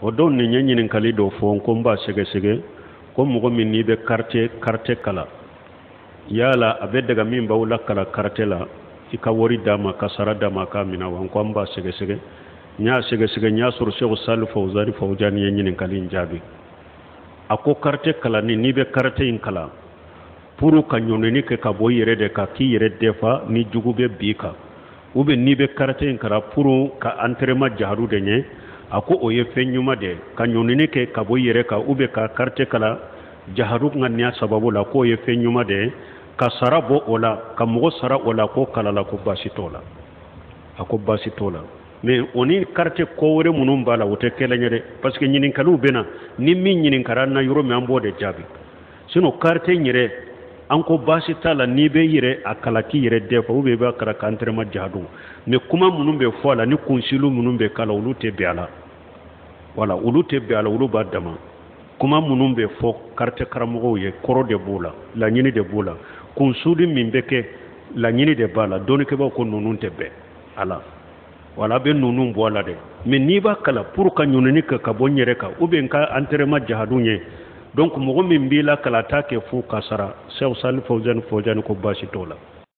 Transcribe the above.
O don nin ye ɲininkali dɔ fɔ, ko n b'a sɛgɛsɛgɛ, ko mɔgɔ min n'i bɛ carte kalan, yala a bɛ daga min b'aw lakalan carte la, i ka wari d'a ma, ka sara d'a ma, k'a minɛ wa? N ko an b'a sɛgɛsɛgɛ. N y'a sɛgɛsɛgɛ, n y'a sɔrɔ Sɛku Sali Fawuzani Fawuzani ye ɲininkali in jaabi. A ko carte kalanni, n'i bɛ carte in kalan pour ka ɲɔnini kɛ ka bɔ i yɛrɛ de kan, k'i yɛrɛ defa ni jugu bɛ bi kan, ou bien n'i bɛ carte in kalan pour ka entraînement jahadu de ɲɛ, a ko o ye fɛn ɲuman de ka ɲɔnini kɛ ka bɔ i yɛrɛ kan, ou bien ka carte kalan jahadu ŋaniya sababu la, k'o ye fɛn ɲuman de ye, ka sara bɔ o la, ka mɔgɔ sara o la, k'o kala la, ko baasi t'o la. A ko baasi t'o la. Mais o ni carte ko wɛrɛ minnu b'a la, o tɛ kelen ye dɛ, parce que ɲininkaliw bɛ na, ni min ɲininkara na yɔrɔ min, an b'o de jaabi. Sinon carte in yɛrɛ, an ko baasi t'a la n'i bɛ yɛrɛ a kala k'i yɛrɛ defa, ou bien i b'a kala ka entraînement jahadu, mais kuma minnu bɛ fɔ a la ni kunsiliw minnu bɛ k'a la, olu tɛ bɛn a la. Wala olu tɛ bɛn a la, olu b'a dama. Kuma minnu bɛ fɔ carte karamɔgɔw ye, kɔrɔ de b'o la, laɲini de b'o la, kunsuli min bɛ kɛ, laɲini de b'a la. Dɔnnikɛbaaw ko ninnu tɛ bɛn a la. Wala a bɛ ninnu bɔ a la dɛ. Mais n'i b'a kalan pour ka ɲɔnini kɛ ka bɔ n yɛrɛ kan, ou bien ka entraînement jahadu ɲɛ, donc mɔgɔ min b'i la kalan t'a kɛ fo ka sara, Sɛku Sali Fawuzani Fawuzani ko baasi t'o la.